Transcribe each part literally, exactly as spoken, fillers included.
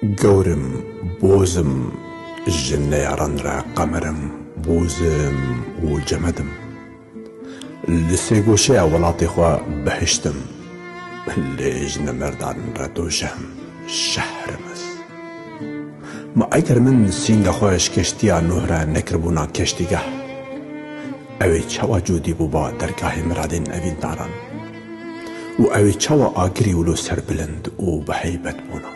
Gewr im, boz im, ji neyaran re qemer im, boz im û cemed im. Li sêgoşeya welatê xwe bihişt im, lê ji nemerdan re dojeh im, şehr im ez. Ma eger min sînga xwe ji keştiya Nuh re nekiribûna keştîgeh, ew ê çawa cûdî bûba dergahê miradên evîndaran? Û ew ê çawa agirî wilo serbilind û bi heybet bûna?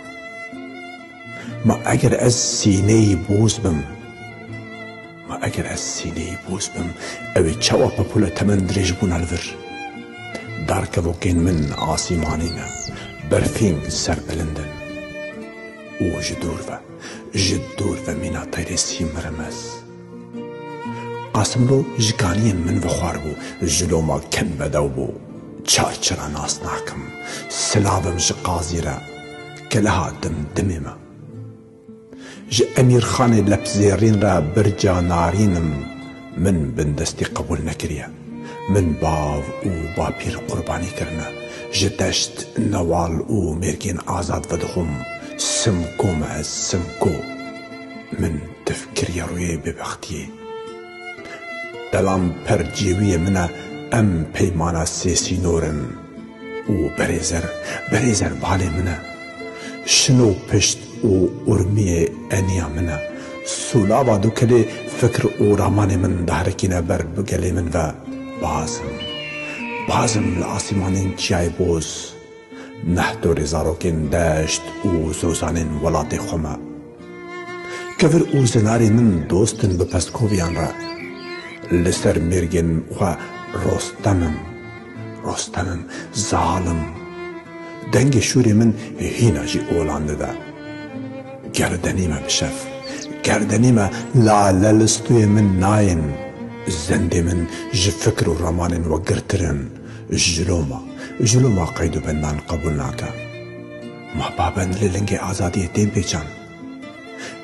Ma eger ez sîneyî boz bim, ma eger ez sîneyî boz bim, ew ê çawa pepûle temen dirêj bûna li vir? Darkevokên min asîmanî ne, berfîn serbilind in. Û ji dûr ve, ji dûr ve mîna teyrê sîmir im ez. Qasimlo ji kaniyên min vexwar bû, ji loma ken bedew bû. Çar çira nas nakim, silav im ji qazî re, keleha dimdimê me. Ji Emîrxanê lepzêrîn re birca narîn im, min bindestî qebûl nekiriye. Min bav û bapîr qurbanî kirine. Ji deşt, newal û mêrgên azad vedixwim, Simko me ez, Simko. Min tif kiriye rûyê bêbextiyê. Delan per cêwiyê min e, em peymana sêsînor in. Û berêzer, berêzer balê min e. Şino pişt û urmiyê eniya min e. Sûlava du kelê fikr û ramanê min diherikîne ber bi gelê min ve. Bazim, bazim li asîmanên çiyayê boz. Nehtorê zarokên deşt û zozanên welatê xwe me. Kevir û zinarê min dost in bi pestkoviyan re. Li ser mêrgên xwe Rostem im, Rostem im, zalim. Dengê şûrê min hîna jî olan dide. Gerdenî me bi şev, gerdenî me lale li stûyê min nayên. Zendê min ji fikr û ramanên we girtir in. Ji loma, ji loma qeyd û bendan qebûl nake. Ma baben li lingê azadiyê tên pêçan.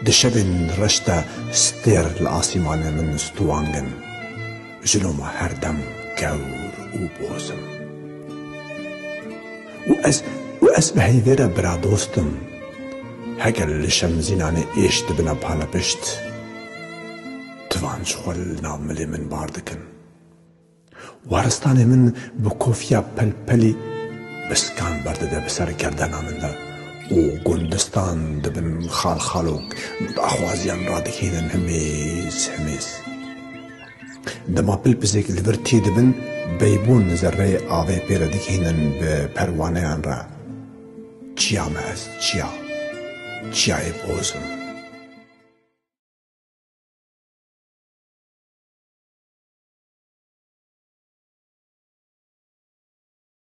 Di şevên reş de stêr li asîmanê min stûwang in. Ji loma her dem gewr û boz im. Û ez, û ez bi heyvê re bira dost im. Heger li Şemzînanê êş dibine pale pişt, tivan ji xwe li nav milê min bar dikin. Waristanê min bi kofiya pelpelî biskan berdide bi ser gerdena min de û gundistan dibin xalxalok, daxwaziyan radihênin himêz himêz. Dema pilpizêk li vir tî dibin, beybûn zerreyê avê pê re digihînin bi perwaneyan re. Çiya me ez, çiya. Çiyayê boz im.